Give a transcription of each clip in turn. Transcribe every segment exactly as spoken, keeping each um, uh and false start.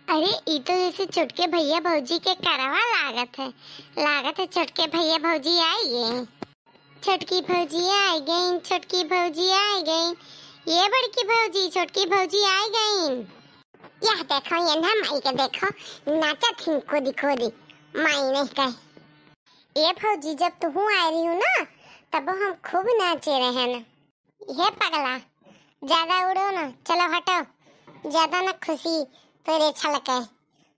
अरे, ई तो जैसे छोटके भैया भौजी के करवा लागत है। लागत है छोटके भैया भौजी आई गए। छोटकी भौजी आई गई, छोटकी भौजी आई गई। ये बड़की भौजी, छोटकी भौजी आई गई। यह देखो, ये ना माई के देखो, नाचत ही कूदी कूदी। माई नहीं कहे। ए भौजी, जब तुहू आए रही हूँ ना, तब हम खूब नाचे रहन। हे पगला, ज्यादा उड़ो ना, चलो हटो, ज्यादा ना खुशी तोरे छलके।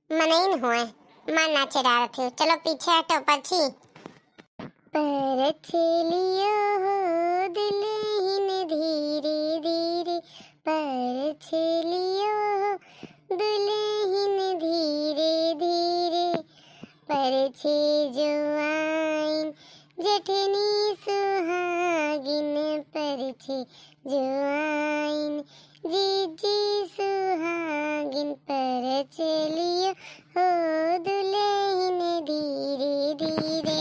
मनई न हुए, मन नाचे डारत हो, चलो पीछे हटो, परछी। परछेलियो हो दुल्हिन धीरे धीरे, परछेलियो हो दुल्हिन धीरे धीरे, परछे जो आइन जेठनी सुहागिन, परछे जो आइन जीजी सुहागिन, परछेलियो हो दुल्हिन धीरे धीरे।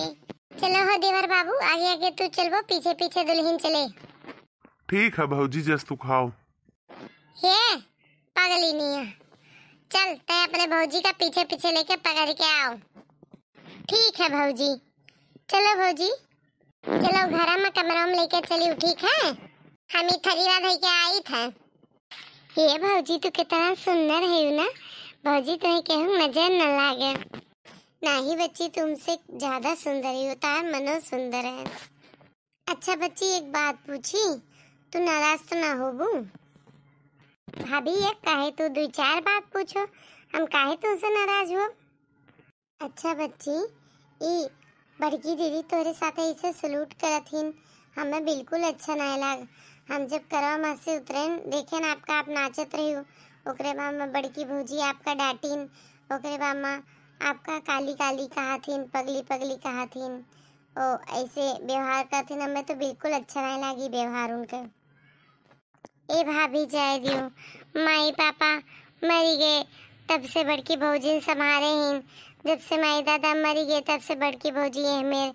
चलो हो देवर बाबू, आगे आगे तू चलबो, पीछे पीछे दुल्हिन चले। ठीक है भौजी, जस तू खाओ। हे पगली निया, चल तै अपने भौजी का पीछे पीछे लेके पकड़ के आओ। ठीक है भौजी। चलो भौजी, चलो घरा में कमरा में लेके चली, ठीक है? हम ई थरीवा धई के आई थे। ये भौजी, तू कितना सुंदर है ना। भौजी, तुम्हें केहू नजर न लागे। नाही बच्ची, तुमसे ज्यादा सुंदर है, तार मनो सुंदर है। अच्छा बच्ची, एक बात पूछी, तू नाराज तो ना होबू? भाभी, एक काहे तू दुई चार बात पूछो, हम काहे तुमसे नाराज हो? अच्छा बच्ची, ई बड़की दीदी तोहरे साथे ऐसे सलूट करत हिन, हमें बिल्कुल अच्छा नाय लाग। हम जब करवा माँ से उतरेन, देखेन आपका आप नाचत रही हो, ओकरे बाद में बड़की भौजी आपका डांटिन, ओकरे बाद में आपका काली काली कहत हिन, पगली पगली कहत हिन, ओ ऐसे व्यवहार करत हिन, हमें तो बिल्कुल अच्छा नाय लागी व्यवहार उनके। ए भाभी, जाए दियो, माई पापा मरी गए, तब से बड़की भौजी संभारे हिन। जब से माई दादा मरी गए, तब से बड़की भौजी ये मेर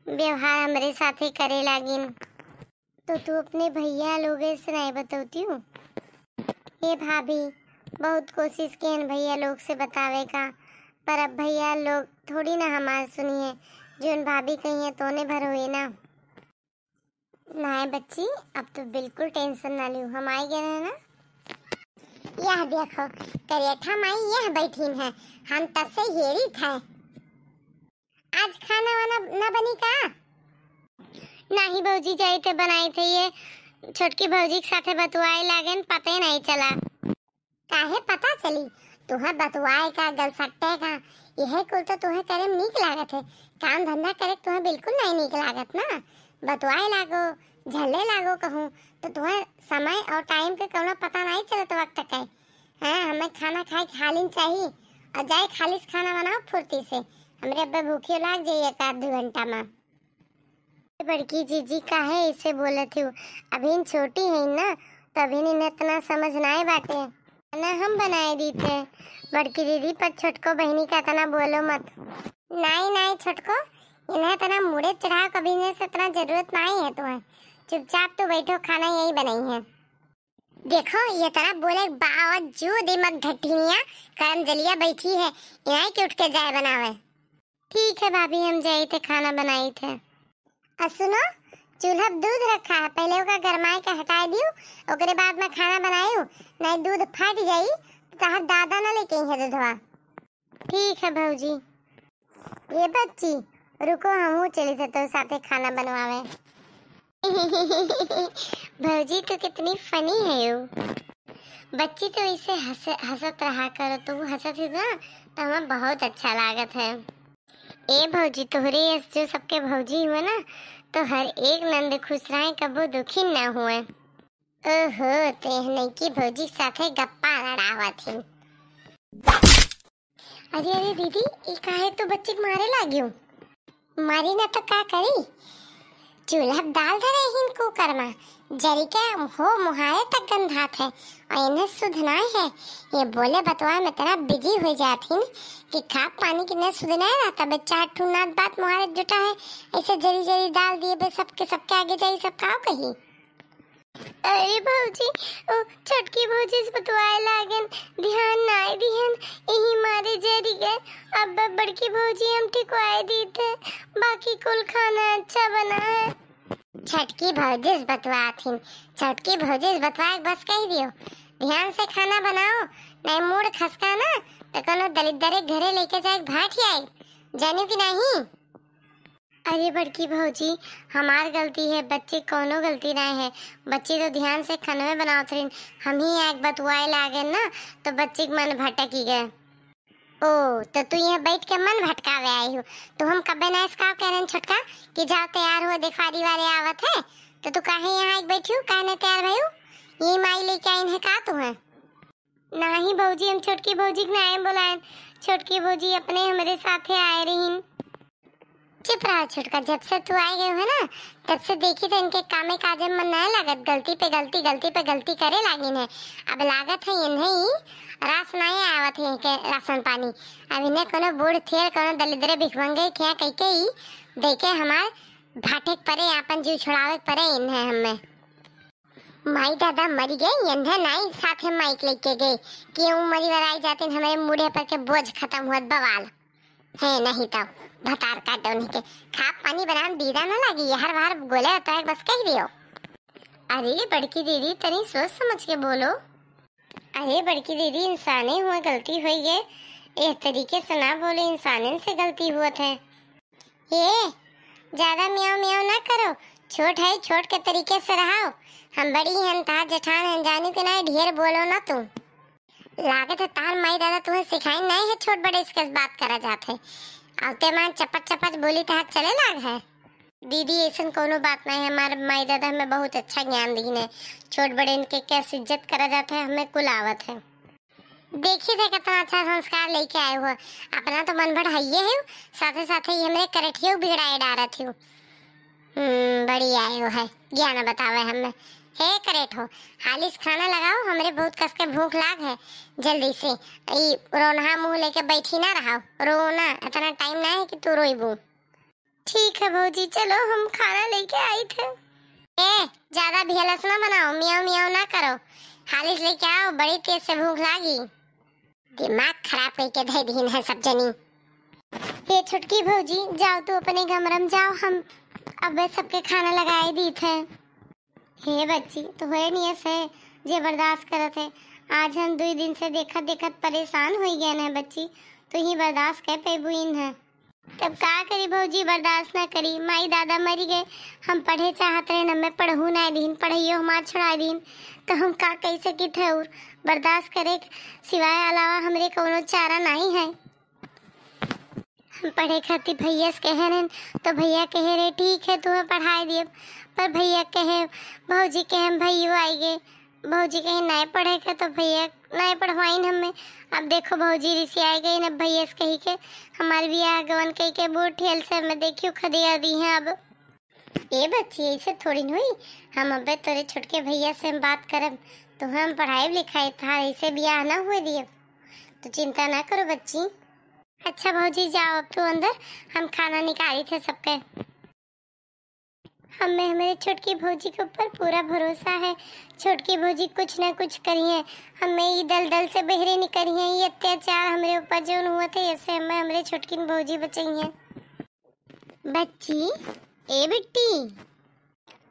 व्यवहार हमरे साथे करे लागिन। तो तू अपने भैया लोग से नहीं बतौती हूँ? ए भाभी, बहुत कोशिश केन भैया लोग से बतावे का, पर अब भैया लोग थोड़ी ना हमार सुनिए, जोन भाभी कही है तोने भर हुई ना। नाय बच्ची, अब तो बिल्कुल टेंशन ना लियो, हम आए गए हैं ना। यह देखो, करेठा माई यह बैठीन है, हम तब से हेरी थे। आज खाना वाना ना बनी का? नाही भौजी, जाई थे बनाई थे, ये छोटकी भौजी के साथे बतुआए लागेन, पते नहीं चला। काहे पता चली? तुहें बतुआए का, गलसट्टे का, यह कुल तो तुहें करे में नीक लागत है। काम धंधा करे के तुहें बिल्कुल नहीं नीक लागत ना। बतुआए लागो, झल्ले लागो कहूँ, तो तुहें समय और टाइम के कौनो पता नहीं चलत वक्त के। हाँ, हमें खाना खाए के हालिन चाहिए और जाए खाली से खाना बनाओ फुर्ती से। हमरे अब्बे भूखियो लाग जाइए एक आध दो घंटा में। बड़की जीजी काहे ऐसे बोलत हो? अभिन छोटी है ना, तो अभिन इन्हें इतना समझ नाय बाटे। खाना हम बनाए दीते, बड़की दीदी, पर छोटको बहिनी का इतना बोलो मत। नाई नाई छोटको, इन्हें इतना मुड़े चढ़ाव कभी इन्हें से इतना जरूरत नाई है तुम्हें। चुपचाप तू बैठो, खाना यही बनाई है। देखो, ये तरह बोले के बावजूद ई मगढटिनिया करम जलिया बैठी है, इनाई के उठ के जाए बनावे। ठीक है भाभी, हम जाई थे खाना बनाई थे। और सुनो, चूल्हा पे दूध रखा है, पहले ओका गरमाए के हटाए दियो, ओकरे बाद में खाना बनायो, नहीं दूध फट जाई तो तहार दादा ना लेके आई है दूधवा। ठीक है भौजी। ये बच्ची, रुको, हमहू चली थे तो साथे खाना बनवावे। भौजी तो कितनी फनी है यू। बच्ची तो इसे हंस-, हंसत रहा करो, तू हंसत ही ना तो हमें बहुत अच्छा लागत है। ए भौजी, तोहरे यस जो सबके भौजी हुए ना, तो हर एक नंद खुश रहे, कबो दुखी ना हुए। ओहो, ते नईकी भौजी साथे गप्पा लड़ावत ही। अरे, अरे दीदी, ई काहे तू बच्ची के मारे लागियो? मारी ना तो का करी? चूल्हा पे दाल धरे हिन कुकर में, जरी के हो मुहारे तक गंधात है और इन्हें सुध नाय है। ये बोले बतवाए में इतना बिजी हो जात हिन कि खा पानी की न सुध नाय रहता। बे चार ठू नात बात मुहारे जुटा है, ऐसे जरी जरी दाल दिए बे सबके, सबके आगे जाई, सब काव कही। अरे भौजी, ओ छोटकी भौजी से बतवाए लागन, ध्यान नाय दिहन। अब बड़की भौजी हम ठिकवाए दीत है, बाकी कुल खाना अच्छा बना है। छोटकी भौजी से बतवात हिन, छोटकी भौजी से बतवाए के बस कह दियो, ध्यान से खाना बनाओ, नहीं मूड खसका ना तो कोनो दलिद्दर के घरे लेके जाए के भाट ही आई, जानियो कि नहीं? अरे बड़की भौजी, हमार गलती है, बच्ची कोनो गलती नहीं है। बच्ची तो ध्यान से खनवे बनावत रहिन, हम ही एक बतुआए लागे ना, तो बच्ची के मन भटकी गए। ओ, तो तू यहाँ बैठ के मन भटकावे आई हो? तो हम कबे ना इसका कह रहे छोटका कि जाओ तैयार हो, देखवारी वाले आवत है, तो तू काहे यहाँ आके बैठी हो, काहे नहीं तैयार भई हो? ये माई लेके आइन है का तू है? नाही भौजी, हम छोटकी भौजी के नाय बोलाएन। छोटकी भौजी अपने हमरे साथे आए रहीन। चुप रहा छोटका, जब से तू आए गए हो ना, तब से देखी तो इनके कामे काजे में मन नहीं लागत, गलती पे गलती, गलती पे गलती करे लागिन है। अब लागत है इन्हें ही रास नहीं आवत है इनके राशन पानी। अब इन्हें कोनो बूढ़ थेर, कोनो दलिद्र भिखमंगे खिया कह के ही देके हमार भाटे के परे, आपन जीव छुड़ावे के परे इन्हें हमें। माई दादा मरी गए, यंधे नाई साथे माइक लेके गए कि ऊ मरी वराई जाते न, हमारे मुड़े पर के बोझ खत्म हुआ बवाल है। नहीं तो भतार काटो नहीं के खा पानी बनान दीदा ना लागी, हर बार गोले होता है, बस कह दियो। अरे बड़की दीदी, तनी सोच समझ के बोलो। अरे बड़की दीदी, इंसाने हुआ, गलती हुई गए, एह तरीके से ना बोले, इंसानन से गलती हुआ है। ए, ज्यादा मियाव मियाव ना करो, छोट है, छोट के तरीके से रहाओ। हम बड़ी हन, तहार जेठान हन, जानू के ना, ढेर बोलो ना तू। लागत है तार माई दादा तुम्हें सिखाई नहीं है, छोट बड़े इसके बात करा जात है। आवते मान चपट चपट बोली तहार चले लाग है। दीदी, ऐसन कोनो बात नहीं है, हमारे माई दादा हमें बहुत अच्छा ज्ञान दीन है। छोट बड़े इनके कैसे इज्जत करा जाता है, हमें कुल आवत है। देखी थे कितना अच्छा संस्कार लेके आए हो। अपना तो मन भर हइये हो, साथे साथे ही हमरे करठियो बिगड़ाए डारत हो। हम्म, बड़ी आए हो है, ज्ञान बतावे हमें। हे करेठ हो, हालिस खाना लगाओ, हमरे बहुत कस के भूख लाग है। जल्दी से ई रोनहा मुंह लेके बैठी ना रहो, रो ना, इतना टाइम ना है कि तू रोइबू। ठीक है भौजी, चलो हम खाना लेके आई थे। ए, ज्यादा भेलस ना बनाओ, मियाव मियाव ना करो, हालिस लेके आओ, बड़ी तेज से भूख लागी। दिमाग खराब करके धै दीन है सब जनी। हे छोटकी भौजी, जाओ तू अपने कमरा में जाओ, हम अबे सबके खाना लगाए दीत है। हे बच्ची, तोहरे नियस है जे बर्दाश्त करत है। आज हम दुई दिन से देखत देखत परेशान होई गए हैं बच्ची, तू ही बर्दाश्त कर पैबू इन है। तब का करी भौजी, बर्दाश्त ना करी, माई दादा मरी गए, हम पढ़े चाहत रहे, हमें पढ़हू ना दीन, पढ़ाइयो हमार छोड़ा दीन, तो हम का कह सकित है और बर्दाश्त करे के सिवाय अलावा हमरे कौनो चारा नहीं है। हम पढ़े खातिर भैया से कहे रहन, तो भैया कहे रहे, "ठीक है, तुम्हें पढ़ाई दिए।" पर भैया कहे, भौजी कहे, "हम भैयो आई गए।" भौजी कहे, "नहीं पढ़े के," तो भैया नहीं पढ़वाइन हमें। अब देखो, भौजी रिसी आई गई न, भैया से कही के हमारे बियाह गवन कही के बूढ़ ठेल से हमें देखियो खदिया दी हैं अब। ए बच्ची, ऐसे थोड़ी न हुई। हम अबे तोरे छोटके भैया से हम बात करब, तो हम पढ़ाई लिखाई था, ऐसे बियाह ना हुए दिए, तो चिंता ना करो बच्ची। अच्छा भौजी, जाओ अब तू अंदर, हम खाना निकाली थे सबके। हमें हमारे छोटकी भौजी के ऊपर पूरा भरोसा है। छोटकी भौजी कुछ ना कुछ करिए, हमें ई दलदल से बहरे निकलिए, ये अत्याचार हमरे ऊपर जौन हुआ थे, ऐसे हमें हमरे छोटकी भौजी बचाइए। बच्ची, ए बिट्टी,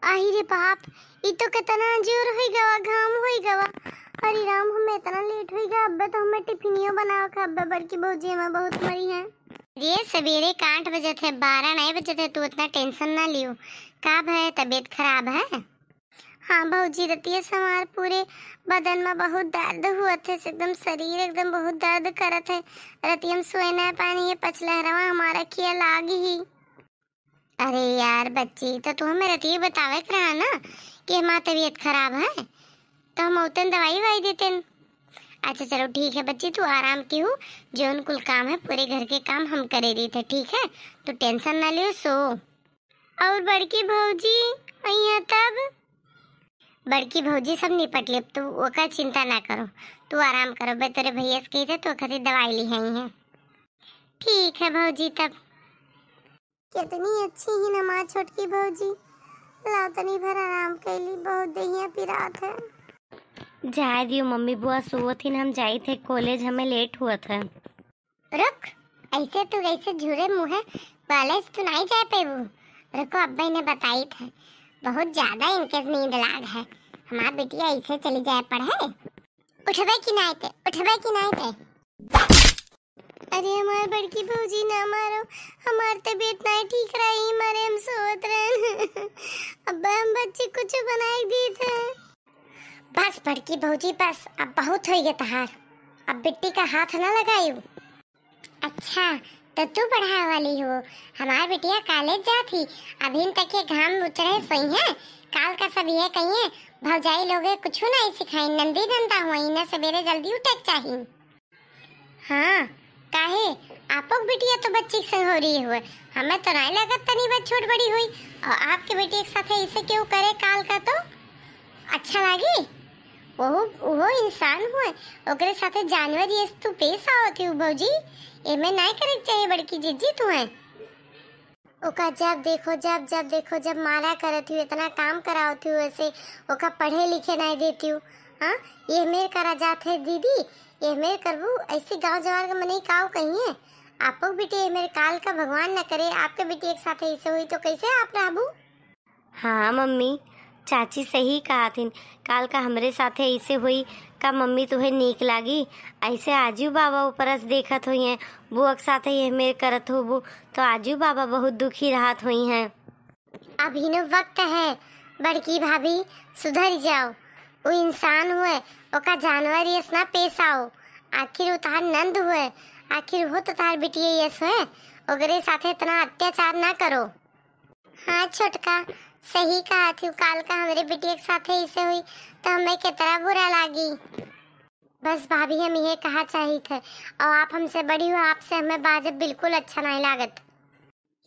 आही रे बाप, ई तो कितना जोर होई गवा, घाम होई गवा। अरे राम, हमें इतना लेट होई गवा, अब्बे तो हमें टिफिनियो बनावे के, अब्बे बड़की भौजी हमें बहुत मरी है। रे, सवेरे के आठ बजत है, बारह नहीं बजत है, तू इतना टेंशन ना लियो। का भय, तबीयत खराब है? हाँ भौजी, रतिया से हमार पूरे बदन में बहुत दर्द हुआ थे, एकदम शरीर एकदम बहुत दर्द करत है। रतिया में सोए ना पानी है, पछलहरवा हमारा किया लाग ही। अरे यार बच्ची, तो तू हमें रतिये बतावे के रहा ना कि हमार तबीयत खराब है, तो हम उतन दवाई वाई देते न। अच्छा चलो ठीक है बच्ची, तू आराम की हूँ, जौन कुल काम है पूरे घर के काम हम करे रही थे, ठीक है? तू टेंशन ना लियो, सो। और बड़की भौजी अइहें तब? बड़की भौजी सब निपट लेब, तू ओकर चिंता ना करो, तू आराम करो। बे तोरे भैया से कही थे तो खातिर दवाई लिहाई है। ठीक है भौजी तब। कितनी अच्छी ही ना माँ छोटकी भौजी। लाओ तनी भर आराम कैली, बहुत देहिया पिरात है। जाए दियो मम्मी बुआ, सोवत ही न, हम जाई थे कॉलेज, हमें लेट हुआ था। रुक, ऐसे तू ऐसे झूरे मुँहे कॉलेज तू नाहीं जाए पेबू। रुको, अब्बे ने बताई थे, बहुत ज्यादा इनके नींद लाग है। हमार बिटिया ऐसे चली जाए पढ़े। उठबे कि नाहीं ते, उठबे कि नाहीं ते? अरे हमार बड़की भौजी ना मारो, हमार तबीयत नाहीं ठीक रही, मारे हम सोवत रहन। अब्बे हम बच्ची कुछ बनाए दी थे। बस बड़की भौजी बस, अब बहुत होइ गए तहार, अब बिट्टी का हाथ ना लगायू। अच्छा, तो तू पढ़ाए वाली हो? हमार बिटिया कॉलेज जात ही, अभी तक ये घाम उचरे सोई है। काल का सब ये कहिए, भौजाई लोगे कुछ नहीं सिखाई, नंदी नंदा हुई, न सवेरे जल्दी उठे के चाही। हाँ, काहे? आपक बिटिया तो बच्ची के संग हो रही हुए, हमें तो नहीं लगत तनी बस छोट बड़ी हुई, और आपके बिटिया के साथे इसे क्यों करे काल का तो? अच्छा लागी? ओहो, ओहो इंसान हुए, ओकरे साथे जानवर ये तू पेश आवत ही भौजी, एमे नाय करे के चाहिए बड़की जिज्जी तू है। ओका जब देखो, जब, जब देखो, जब मारा करत हूँ, इतना काम करावत हूँ, ऐसे ओका पढ़े लिखे नाय देती हूँ। हाँ, ये मेर करा जात है दीदी, ये मेर करबू, ऐसे गाँव जवार के मनई काव कहिए। आपो बेटी ये मेर काल का भगवान न करे, आपके बेटी एक साथ ऐसे हुई तो कैसे आप रहबू? हाँ मम्मी, चाची सही कहत हिन, काल का हमरे साथे ऐसे होई का मम्मी तुहे नीक लागी? ऐसे आजू बाबा ऊपरस देखत होइहें, बुआ के साथे ये मेर करत होबू तो आजू बाबा बहुत दुखी रहत होइहें। अभी नो वक्त है बड़की भाभी, सुधर जाओ। वो इंसान हुए, ओका जानवर यस ना पेश आओ। आखिर वो तहार नंद हुए, आखिर वो तो तहार बिटिया यस हुए, ओकरे साथे इतना अत्याचार ना करो। हाँ छोटका, सही कहत हूँ, काल का हमरे बिटिया के साथे ऐसे हुई तो हमें कितना बुरा लागी। बस भाभी, हम ये कहा चाहित है, और आप हमसे बड़ी हो, आपसे हमें बाजब बिल्कुल अच्छा नहीं लागत।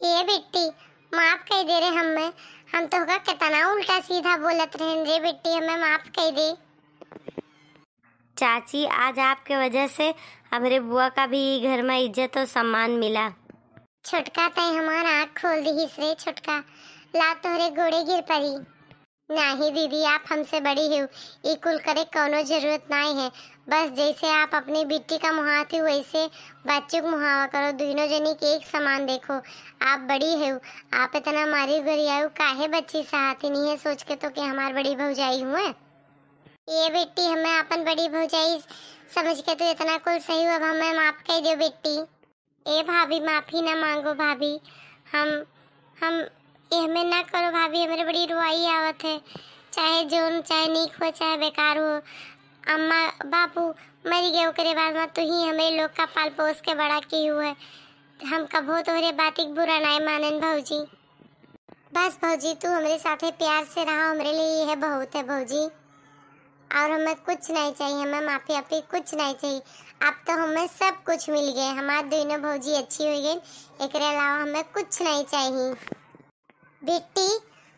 ये बिट्टी, माफ कर दे रे हमें, हम तोहका कितना उल्टा सीधा बोलत रहन रे बिट्टी, हमें माफ कर दे। चाची, आज आपके वजह से हमरे बुआ का भी ई घर में इज्जत और सम्मान मिला। छोटका, तय हमार आँख खोल दिहिस रे छोटका। ला तोहरे गोड़े गिर परी। नाही दीदी, आप हमसे बड़ी हो, ई कुल करे कौनो जरूरत नाई है। बस जैसे आप अपनी बिट्टी का मुहात हो, वैसे बच्चों को मुहावा करो। दोनों जनी के एक समान देखो। आप बड़ी हो, आप इतना मारी गरियाऊ काहे बच्ची साहती नहीं है, सोच के तो कि हमार बड़ी भौजाई हुए। ये बिट्टी, हमें अपन बड़ी भौजाई समझ के तू इतना कुल सही हो, अब हमें माफ कर दो बिट्टी। ए भाभी, माफी ना मांगो भाभी, हम, हम एहमे ना करो भाभी, हमरे बड़ी रुआई आवत है, चाहे जोन, चाहे नीक हो, चाहे बेकार हो। अम्मा बापू मरी गए, ओकरे बाद में तू ही हमरे लोग का पाल पोस के बड़ा की हुए, हम कभो तोहरे बातिक बुरा नाय मानन भौजी। बस भौजी, तू हमरे साथे प्यार से रहा, हमरे लिए यह बहुत है भौजी। और हमें कुछ नहीं चाहिए, हमें माफी वाफी कुछ नहीं चाहिए। अब तो हमें सब कुछ मिल गए, हमार दोनों भौजी अच्छी हो गई, एकरे अलावा हमें कुछ नहीं चाहिए। बिट्टी,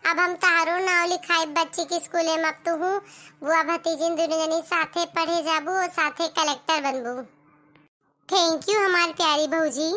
अब हम तहारो नाव लिखाई बच्ची के स्कूले में, अब तू हूँ बुआ भतीजिन दोनों जनी साथे पढ़े जाबू और साथे कलेक्टर बनबू। Thank you हमार प्यारी भौजी।